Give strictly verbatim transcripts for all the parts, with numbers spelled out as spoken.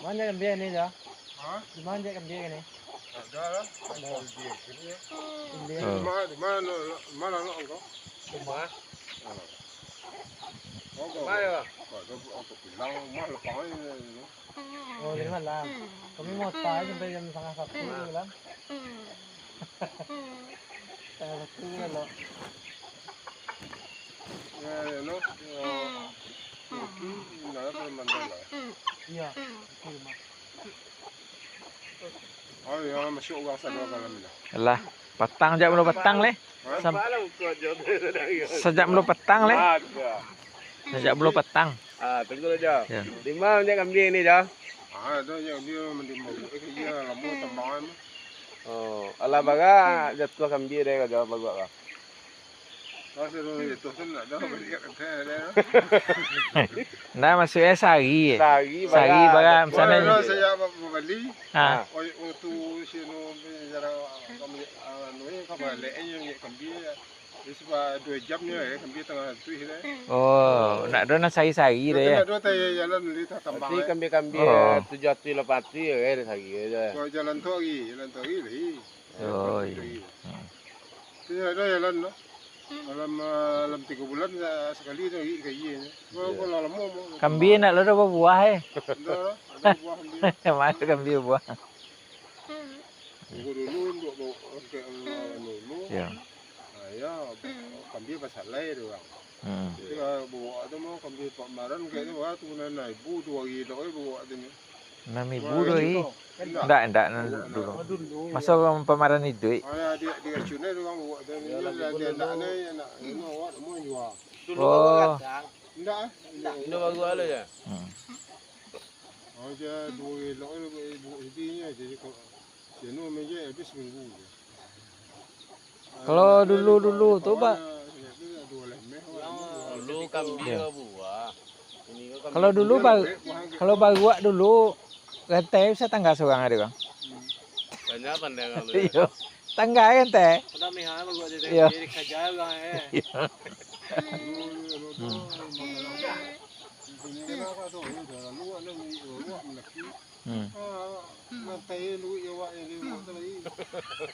Mano kambia ni, Jo? Hah? Di mano kambia ni? Ado lah. Ado. Kambia sini, yo. Kambia. Oh. Di ma-, di mano, di mano lo engkau? Rumah. Oh. Oh, kau. Rumah, yo. Kau, kau, kau bilang rumah lapang aja, yo. Oh, dari malam. Kami mau sampai jam setengah satu malam. Setengah satu malam. Ya, ya, no. Ya. Mungkin, nggak ada mandai lah. Iya, betul, Mas. Oh, ya, masuk uang satu malam ini. Alah, patang jak mulo patang leh. Hah? Sam-, sajak mulo patang leh. Sajak mulo patang. Ah, tunggu dulu, Jo. Ya. Di ma nyo kambia ni, Jo? Ah, ado nyo kambia mandi mau. Eh, iya, lamo tambangan. Oh, alah bara jatuah kambia dek, Jo, baguak ko? Nah, masuak e sahari e. Sahari bara. Sahari bara, misalnyo. Oh, saya ba-, babali. Ha. Oh, oh, tu si anu, jarang kami, anu, eh, ka balek, eh, nyo kambia. Jadi, sebab duo jam nyo, eh, kambia tangah tuih, eh. Oh, ndak ado nan sahari-sahari tu, eh. Ndak ado, tai jalan bali tambang, eh. Kambia-kambia, oh, tujuah ratuih, lapan ratuih, eh, sahari, eh. Kalau jalan tu hari, jalan tu hari, lai. Oh, iya. Hmm. Tu ndak ado jalan tu. Dalam, ah, dalam tigo bulan sa-, sakali tu hari ka iye. Kalau, kalau lamo, mau. Kambia ndak ado babuah, eh. Ndak, ndak ado buah kambia. Mano kambia buah? Tunggu dulu, untuak bawa, untuak, anu, dulu. Ya. Ah, ya, kambia basalai tu, Bang. Hmm. Tapi lah, bawa tu mau kambia Pak Maran, kayaknyo, wah, tu nan ibu tu hari tu, eh, bawa tu nyo. Enam ribu tu, ih. Indak. Indak, indak, nan dulu. Maso urang Pak Maran iduik. Ah, ya, dia, dia racun tu, Bang, bawa tu. Dia, dia, dia, nak, nak, nak, nak, awak mau jual. Oh. Indak, eh? Indak. Indak baru lah, ya? Hmm. Oh, dia dua elok tu, bawa sini, jadi kok Jenuh meja habis seminggu je. Kalau dulu-dulu tu, Pak. Dulu kambia buah. Kalau dulu, kalau baruak dulu, rantai bisa tangga surang ado, Bang. Banyak pandai kalau. Iyo. Tangga rantai. Iyo. Iyo. Hmm. Hmm. Ah, matai luik awak yang lewat tu lagi.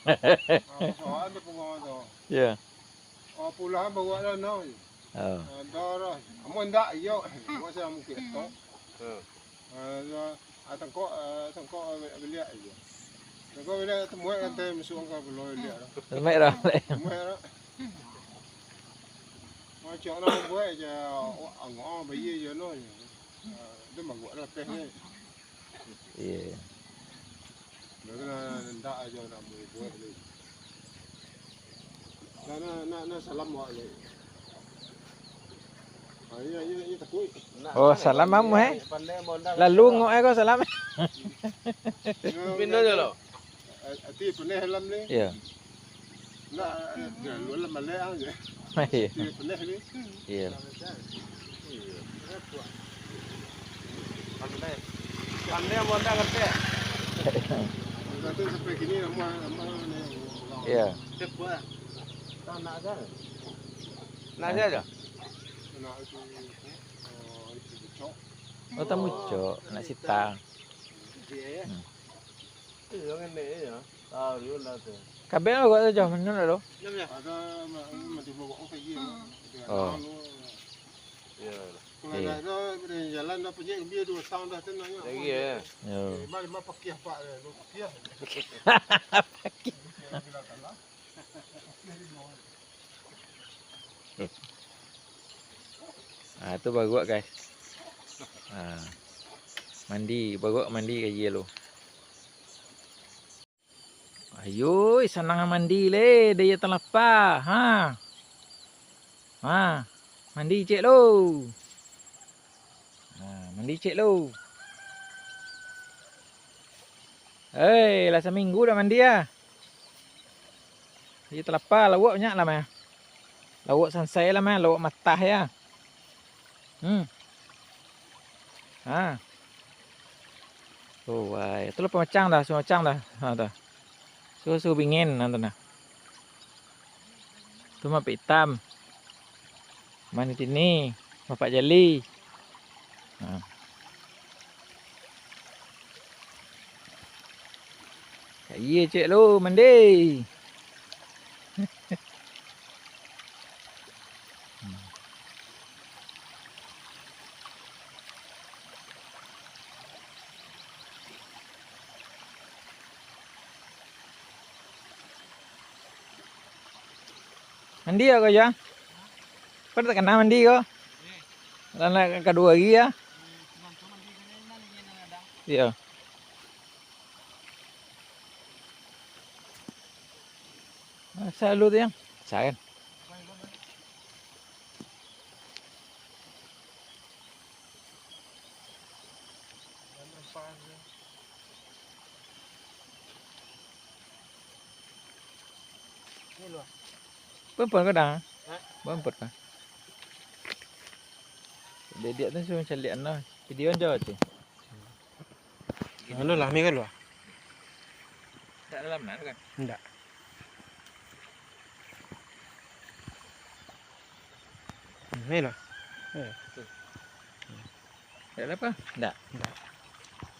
Ah, soal dia pengawa tu. Ya. Ah, pulang bawa lah nau je. Oh. Ah, dah lah. Amun ndak, iyo. Buat saya mungkin tu. Hmm. Ah, ah, tengkok, ah, tengkok, ah, beliak je. Tengkok beliak temuai kan, tai masuk angka pulau beliak tu. Temuai dah. Temuai dah. Macam orang buat je, angok bayar je no. Ah, dia bawa lah teh ni. Iya. Dah kena hendak aja nak buat ni. Dah nak, nak, nak salam awak ni. Ah, iya, iya, iya, takut. Oh, salam mamu, eh? Lalu ngok eh kau salam. Pindah je lo. Ati penuh alam ni. Iya. Nak, eh, lalu alam balik aja. Iya. Ati penuh ni. Iya. Pandai. Pandai mau tak ngerti? Kata sampai kini nama, nama ni. Iya. Cepat. Tak nak kan? Nak saja? Nak itu, eh, itu bucok. Oh, tamu cok, nak sitang. Iya, ya. Hmm. Iyo, ngenek iyo. Tahu lah tu. Kabeh awak tu jauh mano tu? Ada ma-, mati bawa ke iya. Oh. Iyo. Kalau ada tu, jalan dah punya, dia dua tahun dah tu nanya. Lagi ya. Yo. Lima, lima pakai apa? Dua pakai. Pakai. Ah, tu baruak, guys. Ah. Mandi, baruak mandi ka aia lo. Ayo, sanang mandi le, dek iyo talapa. Ha. Ha, mandi ciek lo. Ha, mandi ciek lo. Hei, lah saminggu dak mandi ah. Iyo talapa, lauak banyak lah mah. Lauak sansai lah mah, lauak matah ya. Hmm. Ha. Oh, wai. Tu lah pamacang dah, sumacang dah. Ha, dah. Suruh-suruh bingin, ha, tu nah. Tu mapik itam. Mani tini, mapak jali. Ha. Iyo, cek lu, mandi. Mandi yo ko, Jang? Kau dak takana mandi ko? Lah nak kaduo hari yo. Iyo. Masa lu tu, Jang? Sa kan? Pampun kau dah? Hah? Pampun kau? Diak tu suruh caliak no. Video jo tu. Anu lah, mi kan lu? Tak dalam nak kan? Ndak. Ni lah. Eh. Tu. Ndak ada apa? Ndak. Ndak.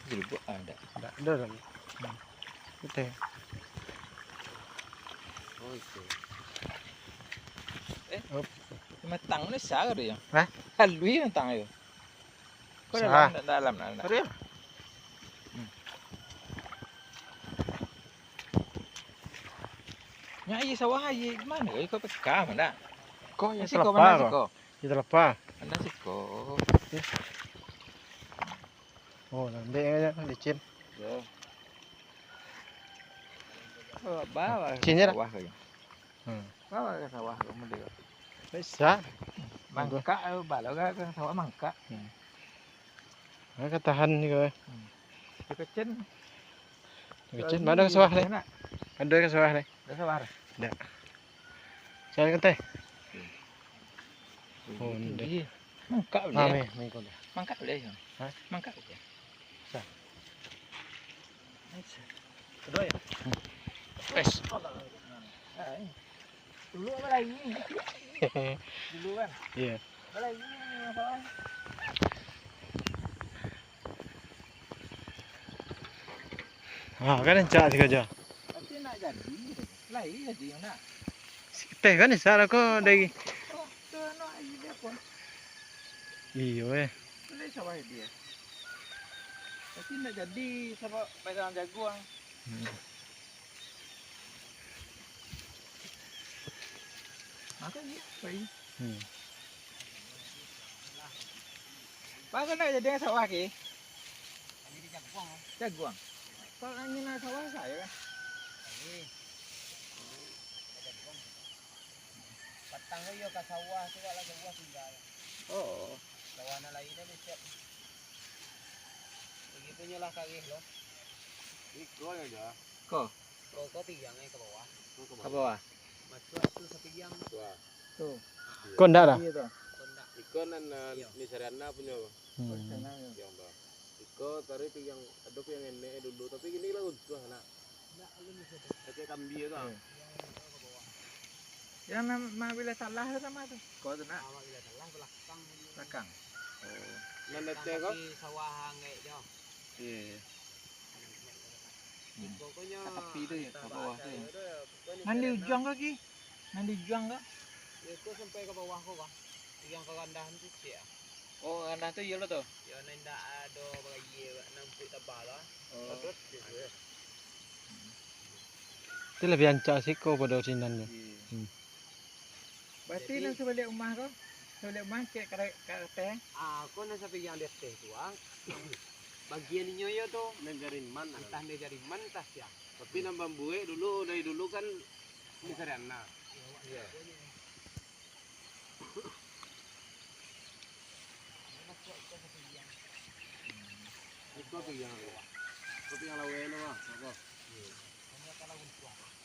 Jeruk, ah, ndak. Ndak ada lagi. Hmm. Betul. Oh, itu. Eh, Op. Matang ni sah ke dia? Hah? Halui matang dia. Kau Sah. Dalam, dalam, dalam, dalam. Real? Hmm. Nya aia sawah aia di mano? Kau peka mah dak? Kau yang Masih kau, terlepas mana kau. Siko? Yang terlepas. Mana siko? Eh. Oh, lambek aja, licin. Yo. Bawa, bawa Licin je lah. Sawah kau. Hmm. Bawa ka sawah ka mode ko. Bisa. Mangkak, eh, balo ka, ka sawah mangkak. Hmm. Nah, ka tahan ni ko. Hmm. Di kecen. Di kecen, mana ka sawah ni? Enak. Ada ka sawah ni? Ada sawah. Ada. Saya kata. Hmm. Oh, ini ndak. Tinggi. Mangkak Ah, boleh. Meh, meh, kau dah. Mangkak boleh, ya? Hah? Mangkak boleh. Sa. Kedua ya? Wes. Dulu apa lagi? Dulu kan? Iya. Apa lagi masalah? Ha, kan rancak siko jo. Tapi nak jadi, lai jadi nak. Teh kan isa lah ko dari. Oh, tu anu aja dia pun. Iyo, eh. Boleh sawah dia. Tapi nak jadi sabab megang jaguang. Hmm. Makan je, pai. Hmm. Pak, kau nak jadi sawah ke? Jaguang. Kalau angin nak sawah saya kan? Patang tu iyo ka sawah tu, kalau sawah tinggal. Oh. Sawah nan lain dah siap. Begitu nyo lah kareh lo. Iko nyo ja. Ko. Ko, ko tiang eh ka bawah. Ko ka Ka bawah. Bawah. Masuak tu sapiang. Wah. Tu. Ko ndak dah? Iyo tu. Ko ndak. Iko nan, eh, Iyo. Nisariana punyo. Hmm. Ko sana yo. Tiang tu. Iko tadi tiang, ado tiang nenek dulu, tapi kini lah runtuh nak. Ndak, alun bisa tu. Kaki kambia tu ah. Iyo. Yang nak, nak bila salah tu sama tu. Ko tu nak. Awak bila salah belakang. Belakang. Oh. Nan date ko? Tapi sawah angek jo. Iyo, iyo. Hmm. Pokoknyo Ka tapi tu ya, antah ka bawah bahasa tu ya. Iyo tu ya, pokoknyo Nan di jalan ujuang lah. Ko ki? Nan di ujuang ko? Yo ko sampai ka bawah ko, Bang. Yang ka randahan tu ciek ah. Oh, randah tu iyo lo tu. Yo nan indak ado baraia, nan puik taba lah. Oh. Pados tu, yo. Tu labiah rancak siko pado sinan tu. Iyo. Hmm. Berarti Jadi, nan sabaliak rumah ko, sabaliak rumah cek ka, ka ateh? Ah, ko nan sapiang di ateh tu, ah. Bagian inyo yo tu. Nan jariman, ah. Antah nan jariman, antah sia. Tapi nan bambuek dulu, dari dulu kan di Sariana. Iyo. Iko tu yang, iko tu yang laweh tu, ah. Apo?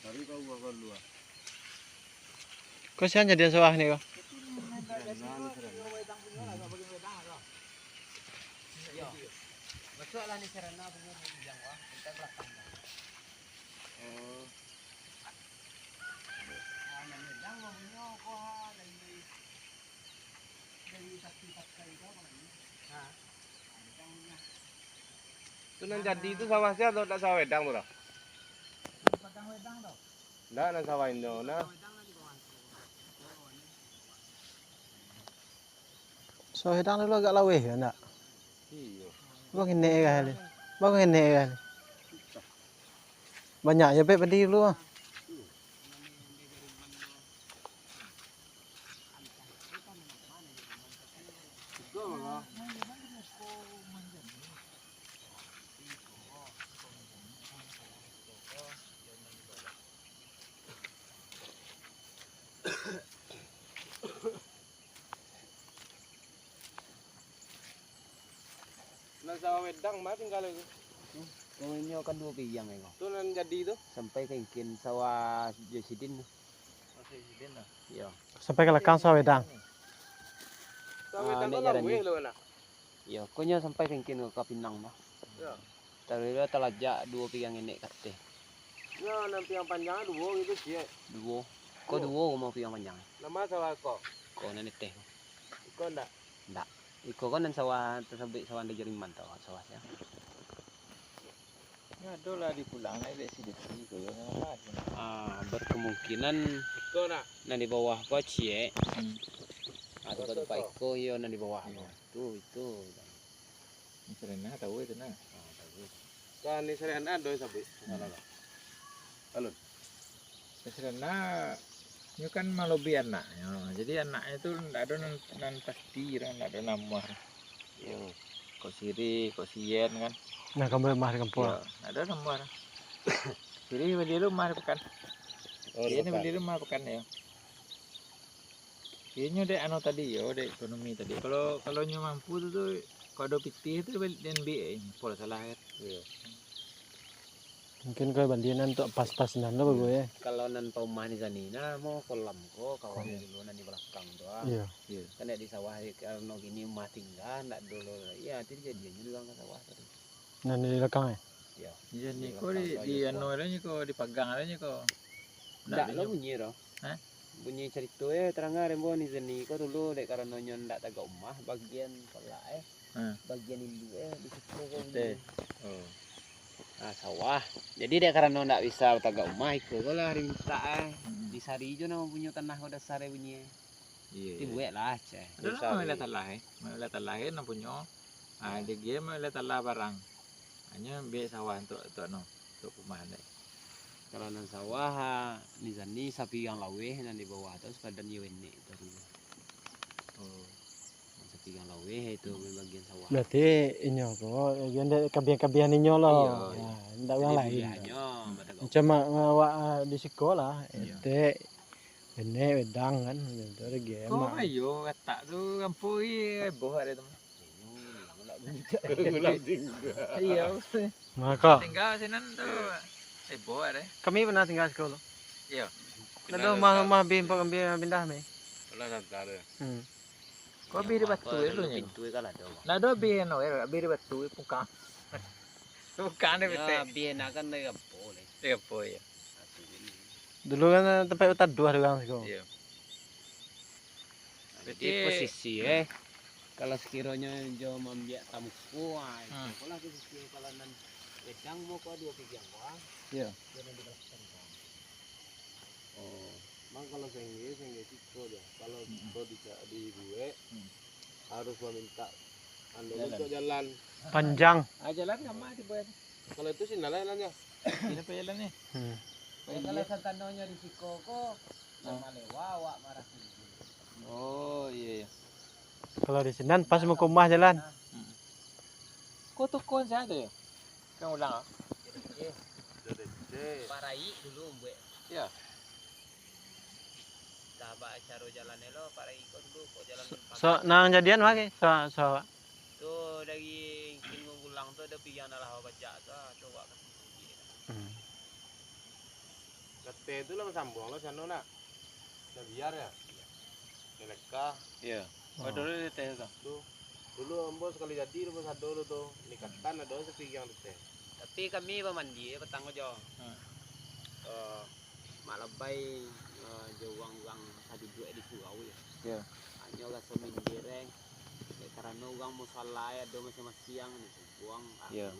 Dari kau gua keluar. Ko sia jadian sawah ni ko? Yo. Masuaklah ni sarana punyo di yang wah, kita belakang. Oh. Ah, nan medang punyo ko ha, dari, dari satu pakai ko apa ni? Ha. Ah, medang punyo. Tu nan jadi tu sawah sia atau dak sawah wedang tu dah? Ndak, nan sawah inyo nah. Sawah Wedang dulu agak laweh, ya, ndak? Iyo. Bang, ini kan. Bang, ini kan. Banyak ya, Beb, padi dulu, ah. Nan sawah Wedang mah tingga itu. Kau inyo kan duo pigang, eh, kau. Tu nan jadi tu. Sampai ka ingkin sawah Josidin tu. Masih Sidin lah. Iyo. Sampai ka lakang sawah Wedang. Sawah Wedang tu jalan laweh ni. Lo nak. Iyo, ko nyo sampai ka ingkin ka Pinang mah. Iyo. Taruih lo talajak duo pigang enek ka ateh. Yo, nan pigang panjang duo gitu, ciek. Duo. Ko duo rumah pigang panjang. Nama sawah ko? Ko nan ateh. Iko ndak? Ndak. Iko kan nan sawah tasabuik sawah Anda Jariman tu, sawah siang. Nyo ado lah di pulang lai dek si Desi ko yo, nyo lah. Ah, berkemungkinan iko nak. Nan di bawah ko ciek. Hmm. Ah, tempat-tempat iko yo nan di bawah ko. Itu, itu. Ni Serena tahu itu nah. Ah, tahu. Kan ni Serena ado sabuik. Salah lah. Alun. Serena nyo kan malobi anaknyo. Jadi anaknyo tu ndak ado nan, nan pasti, ndak ado namuah. Yo. Kok Siri, kok Sien kan. Nah, kamu rumah di kampung. Yo, ndak ado namuah. Siri bali rumah di Pekan. Oh, Sien bali rumah Pekan yo. Inyo dek anu tadi yo, dek ekonomi tadi. Kalau, kalau nyo mampu tu, tu, kalau ado pitih tu, den ambiak, eh, pola salah kan. Iyo. Mungkin kau bandian tu pas-pas nan tu bagus ya. Kalau nan paumah di sani nah, mau kolam ko, kawan dulu nan di balakang tu ah. Iyo. Iyo. Kan di sawah, karano kini umah tingga, ndak dulu. Iyo, nanti dijadian juo ka sawah tadi. Nan di balakang eh? Iyo. Di sani ko di, di anu ado nyo ko, di pagang ado nyo ko. Ndak lo bunyi ro. Hah? Bunyi carito e tarang rembo ni seni ko dulu, dek karano nyo ndak tagak umah, bagian palak e, bagian induk e di siko ko bunyi. Oh. Nah, sawah. Jadi dek karano ndak bisa tagak umah, iko ko lah dimintak e. Disari jo namo punyo tanah ko dasar e bunyi e. Iyo. Tibuek lah, ceh. Ado lah mamelah talah e. Mamelah talah e nan punyo. Ah, di gie mamelah talah barang. Hanyo ambiak sawah untuak, untuak no, untuak rumah dek. Kalau nan sawah, ah, di sani sapigang laweh nan di bawah tu, sapadan iyo enek tu. Oh. Sapigang laweh itu bagian sawah. Berarti inyo ko, bagian dari kabiah-kabiah inyo lo. Iyo. Nah, ndak urang lain. Macam ma-, ma-, awak, ah, di siko lah, etek, enek, wedang kan, itu lagi. Ko emak. Ayo, katak tu, kampung i, boh ado tu. Ulang tingga. Iyo. Mako. Tingga sinan tu. Sibuk ado. Kami pernah tingga siko lo. Iyo. Ndak ado rumah-rumah bi, bi pindah mi. Pernah santai. Hmm. Ko bi di batu tu nyo. Pintu kan ado. Ndak ado bi anu, bi di batu, pungkang. Pungkang dek betek. Bi enak kan dari kampung ni. Dari kampung, iyo. Dulu kan tempat utaduah di urang siko. Iyo. Jadi posisi, eh, kalau sekironyo jo maambiak tamuko, ah, itu lah posisi kalau nan wedang mau ko duo pigang ko, ah. Iyo. Iyo, nan di balakang ko. Oh. Mang kalau sengge, sengge siko jo. Kalau siko di, dibuek, harus mamintak anu untuak jalan. Panjang. Ah, jalan ka ma dibuek? Kalau itu sini lah jalannya. Sini apa jalannya? Hmm. Kalau santanonyo di siko ko, Lama lewat awak marah tinggi. Oh, iyo, iyo. Kalau di sinan pas mau ke rumah jalan. Hmm. Ko tukon sia tu yo? Kan ulang ah. Parai dulu buek. Iyo. Lah, bak caro jalan lo, parai ko dulu, ko jalan. So, nang jadian wak, so, so. Tu dari Kin Gulang tu ado pigang dalah bajak tu, ah, tu wak kasi. Hmm. Kateh tu lah basambuang lah sano nak. Lah biar ya. Meleka. Iyo. Oh. Dulu di teh tu. Tu. Dulu ambo sakali jadi dulu sado dulu tu. Nikatan ado sapigang di teh. Tapi kami bamandi patang ko jo. Hmm. Eh, mak labai, eh, jo urang-urang saduduak di surau je. Iyo. Hanyo raso minder, eh. Dek karano urang musala ado masiang-masiang ni, buang. Iyo.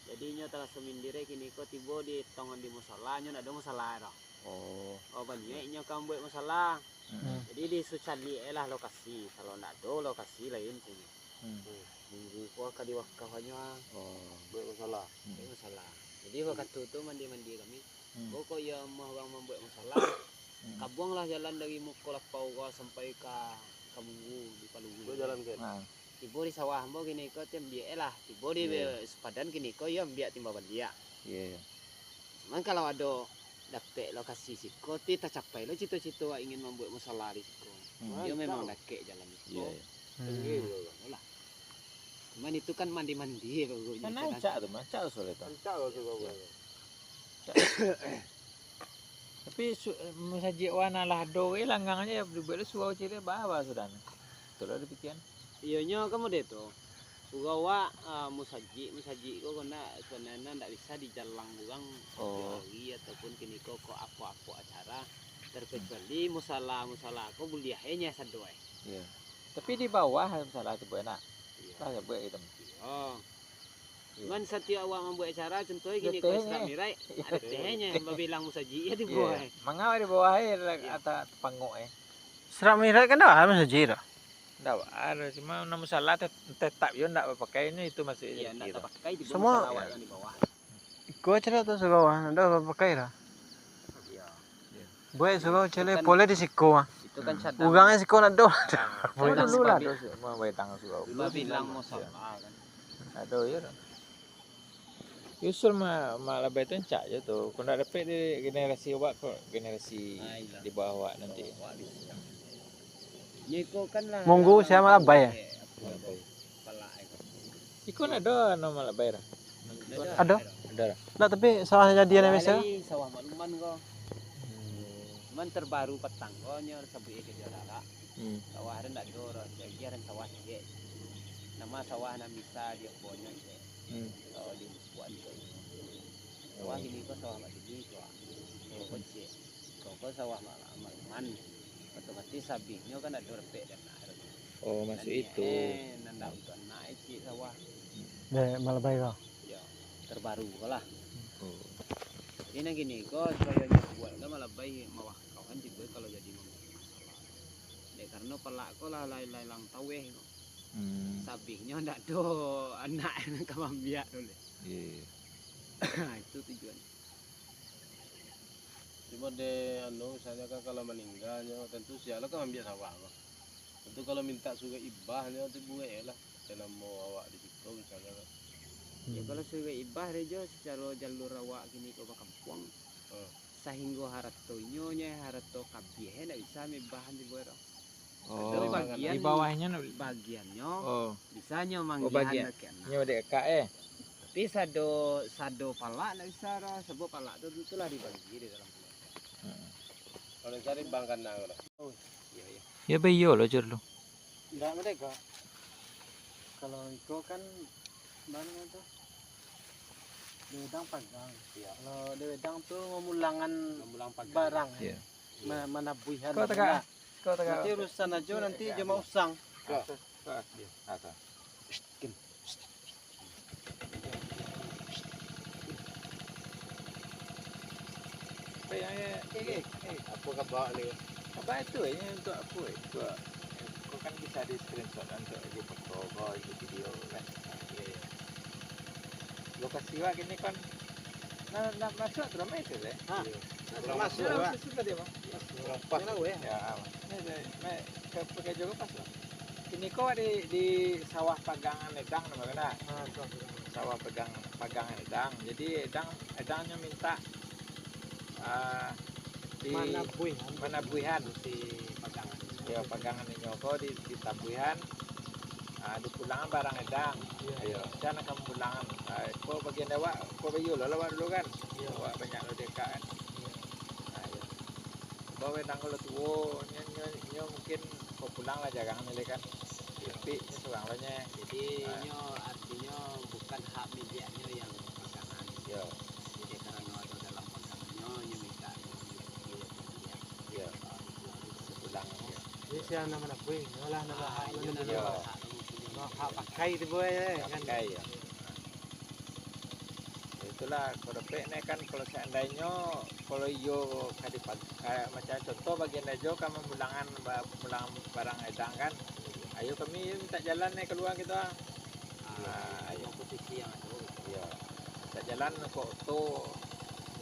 Jadi inyo taraso mindir, eh, kiniko tibo di tongan di musala, nyo ndak ado musala doh. Oh. Oh, baniaik inyo ka mambuek musala. Hmm. Jadi disucaliak lah lokasi, kalau ndak ado lokasi lain caknyo. Hmm. Minggu ko ka di wakaf nyo ah. Oh. Buek musala. Hmm. Buek musala. Jadi wakatu tu mandi-mandi kami. Hmm. Ko, ko iyo mah urang mambuek musala. Hmm. Kabuanglah jalan dari muko lapau ko sampai ka, ka Munggu di Palu. Ko jalan ke? Ah. Tibo di sawah ambo kiniko, tibo di, eh, lah, tibo di, iya, Supadan kiniko, iyo ambiak timba baliak. Iya, iya. Cuman kalau ado dapek lokasi siko, ti tacapai lo cito-cito awak ingin mambuek musala di siko. Hmm. Iyo memang dakek jalan di siko. Iya, iya. Hmm. Tinggi tu. Alah. Cuman itu kan mandi-mandi baru. Kan rancak tu, rancak tu soalnya tu. Rancak tu, iya. Tapi su-, musajik wak nan lah ado, eh, langgang se dibuek lo surau ciek, baa sudah ni. Itulah dipikiran. Iyo nyo kan model tu. Surau wak, ah, musajik, musajik ko kok ndak, sabananyo ndak bisa dijalang urang, oh, tiok ari ataupun kiniko kok apo-apo acara, terkecuali, hmm, musala, musala ko buliah e nyo sado e. Iyo. Tapi di bawah musala tu buek nak. Iyo. Lah buek gitu. Iyo. Iyo. Cuman satiok awak mambuek acara, contoh e kini ko Isra Miraik, ado teh nyo, babilang musajik yo tibo e. Manga di bawah e, atau panguk e. Isra Miraik kan ndak ado musajik doh. Ndak ado, cuma nan musala tet-, tetap yo ndak bapakai, nyo itu masuak e. Iyo, ndak tapakai tibo musala awak nan di bawah. Iko acara tu surau ah, ndak bapakai doh. Iyo. Buek surau cele, poleh di siko ah. Itu kan sadang. Urang e siko ndak ado. Buek dulu lah tu, semua baitang surau. Babilang musala kan. Ado yo. Usul ma-, mak labai tu rancak je tu. Kok ndak dapek di generasi awak ko, generasi di bawah awak nanti. Munggu sia mak labai yo? Iko ndak ado anu mak labai doh. Ado? Ado lah. Ndak, tapi sawah jadi anu biaso. Sawah makluman ko. Hmm. Cuman terbaru patang ko nyo sabuik e ka Jalalak. Hmm. Sawah ado ndak ado doh, jadi ado sawah ciek. Nama sawah nan bisa di apo nyo ciek. Hmm. Kalau di bukuan tu. Sawah kini ko sawah mak tini tu ah. Kok ciek. Kok sawah mak-, makluman. Otomatis sabihnyo kan ado dapek dana. Oh, masuak itu. Eh, nan ndak untuak anak e ciek sawah. Dek mak labai ko. Yo, terbaru ko lah. Oh. Jadi nan kini ko, supayo nyo buek kan mak labai mawakau kan tibo kalau jadi mambuek musala. Dek karano palak ko lah lai-lai lang taweh ko. Hmm. Sabihnyo ndak ado anak nan ka mambiak tu leh. Iyo, iyo. Itu tujuan. Cuma dek anu, misalnyo kan kalau maningganyo, tentu sia lo kan mambiak sawah ko. Tentu kalau mintak suruik ibah nyo tu buek lah, ate namo awak di siko misalnyo kan. Yo, hmm, kalau suruik ibah dek jo sacaro jalur awak kini ko bakampuang. Hmm. Sahinggo harato inyo nyo harato kabiah, ndak bisa maibahan di bawah tu. Oh, ado bagian, di bawahnyo ndak, bagiannyo, oh, bisa nyo, oh, manggihan bagian. Nyo dek akak, eh. Tapi sado, sado palak ndak bisa doh, sabab palak tu tentulah dibagi di dalam keluarga. Hmm. Kalau cari bang kandang tu. Oh, iyo, iyo. Yo, baiyo lo, Jur, lo. Ndak merdeka. Kalau iko kan, mana tu? Di wedang pagang. Iyo. Kalau di wedang tu mamulangan, mamulang pagang, barang. Iyo. Ma-, manabuihan. Kau tegak. Kau tegak. Nanti urusan ajo nanti jo mak usang. Kau. Kau. Iyo. Ah, kau. Kin. Eh, eh, eh, eh, apo kaba ni? Kaba itu, eh, ini untuk apo, eh? Untuk, eh, kau kan bisa di screenshot kan, untuk edit foto kau, edit video kan. Ah, iyo, iyo. Lokasi wak kini kan, nah, nah, masuak tu ramai tu, eh? Ha. Iyo. Nah, kurang masuak, masuak lah. Sudah dia, Bang. Kurang pas. Kurang tahu, ya? Ya, ah. Ni, ni, ni, ke-, pakai juga pas lah. Kini ko di, di sawah pagangan edang namo kena. Ah, sawah pagangan. Sawah pagang, pagangan edang. Jadi edang, edangnyo minta, ah, di manabuihan. Manabuihan. Si pagangan. Yo, pagangan inyo ko di, ditabuihan, ah, dipulangan barang edang. Iyo. Iyo. Sia nan ka mamulangan. Ah, ko bagian dek awak, ko baiyo lo awak dulu kan. Iyo. Awak banyak lo deka kan. Iyo. Ah, iyo. Bawa nang kalau tuo, nyo, nyo, nyo mungkin kok pulang lah jarang ni kan. Tapi nyo surang lah nyo. Jadi, ah, nyo artinyo bukan hak miliknyo yang pagangan. Yo. Jadi karano ado dalam pagangannyo, nyo minta nyo milik. Yo. Ah, dipulang. Dipulang, yo. Jadi sia nan manabuih, nyo lah nan, ah, hak, nyo nan, yo, hak, hak pakai tu, boy, kan? Pakai, yo. Ah. Lah, kalau dapek ni kan, kalau seandainyo, kalau iyo ka dipag-, ka, macam contoh bagian Dajo kan mamulangan ba-, mamulang barang edang kan. Ayo kami minta jalan ni kalua gitu ah. Ah, ayo. Posisi yang ado. Iyo. Minta jalan kok tu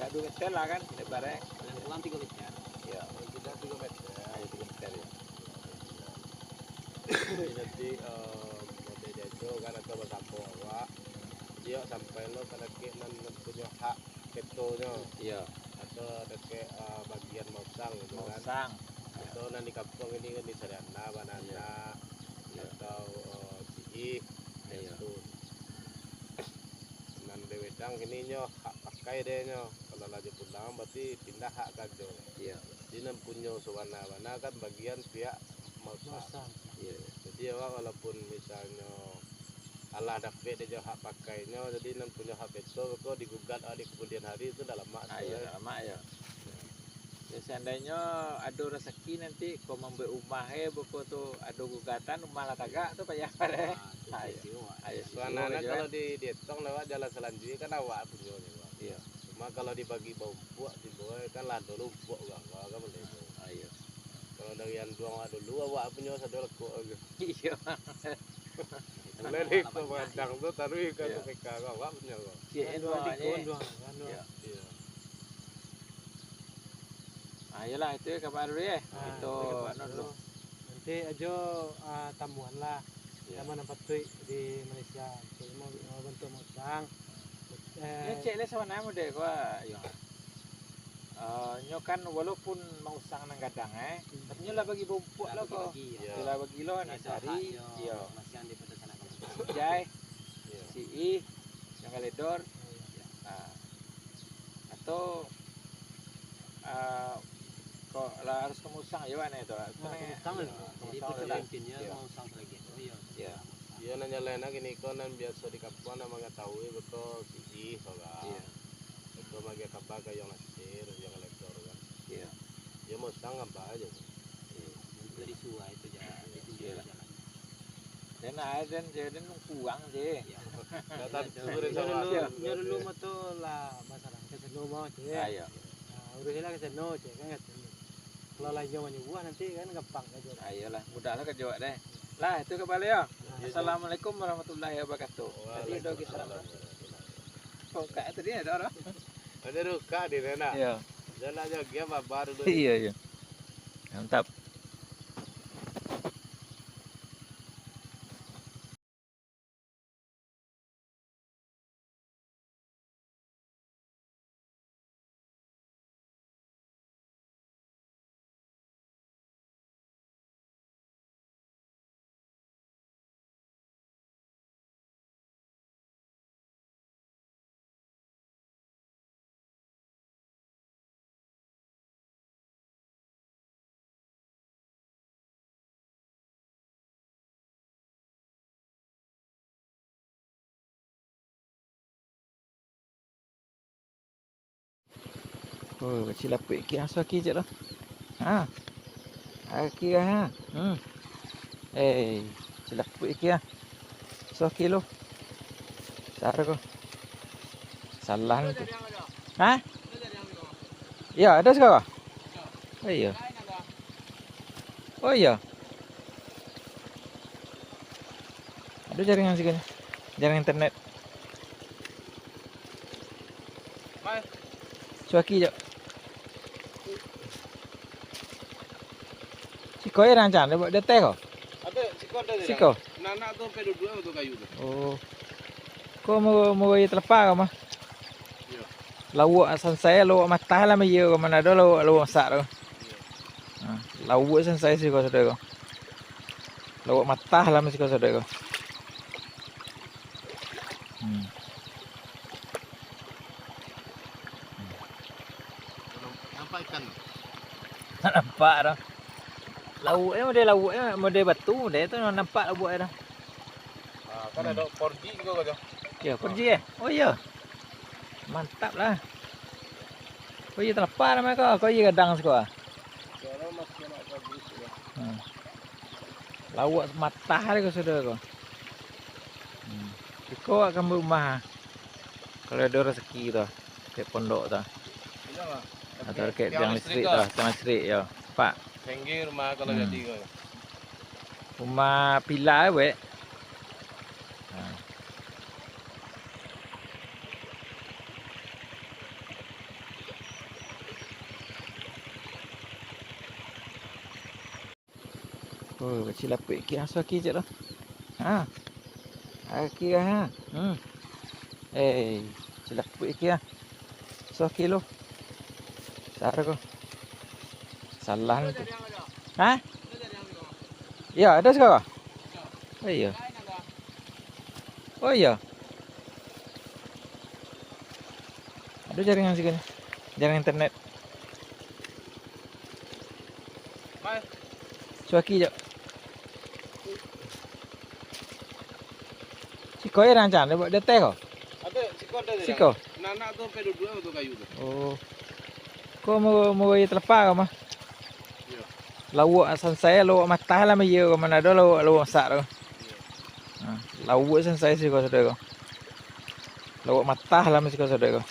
ndak dua meter lah kan, lebar eh. Paling kurang tigo meter. Iyo. Paling tidak tigo meter. Ayo tigo meter ya. Jadi nanti, eh, model Dajo kan atau basamo awak. Iyo, sampai lo ka dakek nan punyo hak ketonyo. Iyo. Atau dakek, eh, bagian mausang gitu kan. Mausang. Atau nan di kampuang ini kan di Sariana, Banana, Iyo. atau, eh, Ciih, Iyo. Itu. Nan di Wedang kini nyo hak pakai deh nyo. Kalau lah jo pulang, berarti pindah hak karajo. Iyo. Jadi nan punyo sabana-bana kan bagian pihak mausang. Mausang. Iyo. Jadi awak walaupun misalnyo alah dapek dek jo hak pakainyo, jadi nan punyo hak veto ko digugat awak di kemudian hari, tu dah lamak Ah, iyo, sebenarnyo. Dah lamak yo. Yo, seandainyo ado rasaki nanti ko mambuek umah, eh, beko tu ado gugatan, umah lah tagak tu payah, eh. Ah, tu Ah, iyo. sisi awak. Ah, iyo, sisi Suanana awak jo, kalau eh. di, dietong lewat jalan salanjuik kan awak punyo ni, Bang. Iyo. Cuma kalau dibagi baumpuak, tibo kan lah dulu umpuak urang, kan boleh tu. Ah, iyo. Kalau dari anduang awak dulu, awak punyo sado lekok tu. Iyo. Mulai dari Itu banyak. Pematang tu, taruih ka Iyo. K P K ko, awak punyo ko. Cik, Anduang anduang iko, ni. Anduang, anduang. Iyo. Iyo. Ah, iyolah, itu kaba dulu, eh. Ah, Itu itu kaba anu dulu. dulu. Nanti ajo, ah, tamuan lah. Iyo. Tamuan nan patuik di Malaysia. Cik, mau, mau bantuak mausang. Eh, Ni cek lah sabananyo dek ko, yo. Eh, nyo kan walaupun mausang nan gadang, eh, Hmm. tapi nyo lah bagi baumpuak Lah lah ko. bagi-bagi, yo. Iyo. Iyo lah bagi lo, Lah ni sahari, haknyo iyo. masiang daripada sanak kawan. Jai, Iyo. Siih, Janggaledor. Iyo. Ah. Atau, ah, kok lah harus ka mausang jo, kan, itu lah. Nah, Kan, ka mausang iyo, lah. ka Jadi mausang pucuk lah. Pimpinnya Iyo. mausang lagi. Oh, iyo. Iyo. Iyo, nan jaleh nak kini ko nan biaso di kampuang nan mangatahui beko Siih, saudara. Iyo. Beko magiah kaba ka Yong Nasir, Yong Ledor, kan. Iyo. Iyo, mausang kaba ajo. Iyo. Dari suai tu ja, Iyo. ditunjuk Iyo. jalan. Dan ada dan jadi nungkuang je. Iyo. Datang Iyo, suruh Nyo sama dulu, tu. nyo dulu mato lah basarang ka sano mau, cek. Ah, iyo. Nah, urusilah ka sano, cek, kan, kato. Kalau lah inyo manyuruah, nanti kan gampang ajo. Ah, iyolah, mudahlah karajo awak deh. Lah, itu ka balai yo. Nah. Assalamualaikum warahmatullahi wabarakatuh. Tadi udah kita Waalaikumsalam. Kok kak tadi ada orang? Ada duka di sana. Iya. Jalan aja, dia babar dulu. Iya, iya. Mantap. Oh, kacil lapuik kia, asuah kia cek lo. Ha. Aki ha. Hmm. Eh, kacil lapuik kia. Asuah kia lo. Sar ko. Salah tu. Ha? Ya, ada sekarang. Oh iya. Oh iya. Ada jaringan sini. Jaringan internet. Mai. Suaki je. Siko ya rancang, dia buat detek ko. Ada, siko ada je. Siko. Nak, nak tu sampai duduk tu kayu tu. Oh. Ko mau, mau ya terlepas ko mah. Iya. Lauak sansai, lauak matah lah mah iya ko, mana ada lauak, lauak masak tu. Iya. Ha, lauak sansai siko sudah ko. Lauak matah lah mah siko sudah ko. Hmm. Nampak ikan? Tak nampak dah. Lauak eh, model lauak eh, model batu, model tu nampak lauak eh dah. Ah, kan ada four G juga kau. Ya, four G eh? Oh iya. Mantap lah. Oh iya, terlepas nama kau. Kau iya gadang siko ah. Kalau masih nak bagus ya. Hmm. Lauak matah ko sudah ko. Hmm. Iko akan berumah. Kalau ado rasaki tu, dek pondok tu. Atau dek tiang listrik tu, tiang listrik, yo. Pak. Tinggi rumah kalau jadi ko. Rumah pila, wek. Ha. Oh, kacil lapuik kia asuh aki cek tu. Ha. Aki ha. Hmm. Eh, kacil lapuik kia. Asuh aki lo. Sar ko. Salah tu. Ha? Ya, ada sekarang. Oh iya. Oh iya. Ada jaringan sini. Jaringan internet. Suaki je. Siko ya rancang, dia buat detek ko. Ada, siko ada. Siko. Nak-nak tu sampai duduk tu kayu tu. Oh. Ko mau mau ya terlepas ko mah. Lauak sansai, lauak matah lah mah iyo, ka mano ado lauak, lauak masak tu. Ha, lauak sansai siko sadonyo ko. Lauak matah lah mah siko sadonyo ko.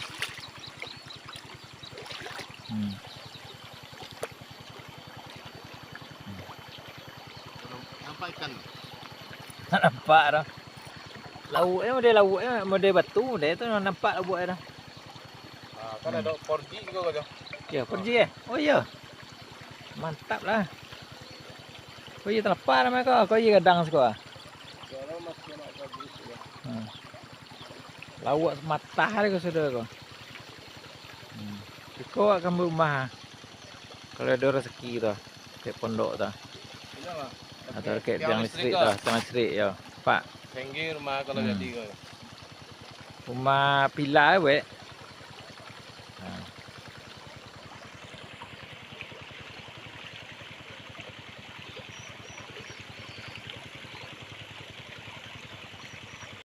Hmm. Nampak ikan? Tak nampak dah. Lauaknyo model lauaknyo model batu, model tu nampak lauaknyo dah. Ah, kan ado four G ko, ko. Ya, four G eh? Oh iya. Mantap lah. Ko iya terlepas namanya ko. Ko iya gadang siko ah. Hmm. Lauak matah ko sudah ko. Hmm. Siko akan berumah. Kalau ada rezeki tu, dek pondok tu. Atau dek tiang listrik tu, tiang listrik yo. Pak. Tinggi rumah kalau jadi ko. Rumah pila, wek. Ha.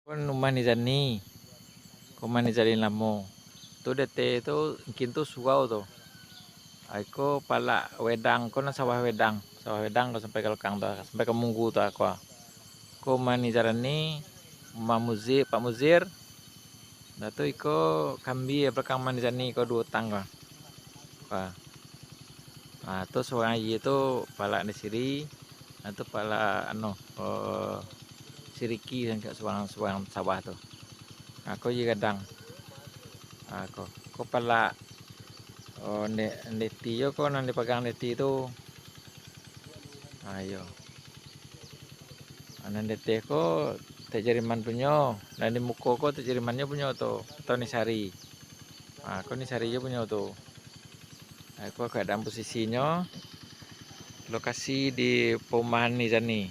Ko rumah Nizani. Ko rumah Nizani lamo. Tu dete tu, mungkin tu surau tu. Ai ko palak wedang, ko nan sawah wedang. Sawah wedang ko sampai ka lokang tu, sampai ka munggu tu ko. Ko rumah Nizani, rumah Muzir, Pak Muzir. Dah tu iko kambia balakang rumah Nizani ko duo tang ko. Ha. Ha, tu surang aia tu palak Nisiri. Ha, tu palak anu, eh, Siriki sangkak surang, surang sawah tu. Ha, ko aia gadang. Ha, ko, ko palak, oh, ne-, neti yo ko nan dipagang neti tu. Ha, iyo. Ha, nan di ateh ko Tek Jariman punyo, nan di muko ko Tek Jarimannyo punyo tu, atau Nisari. Ha, ko Nisari jo punyo tu. Ha, ko keadaan posisinyo, lokasi di perumahan Nizani.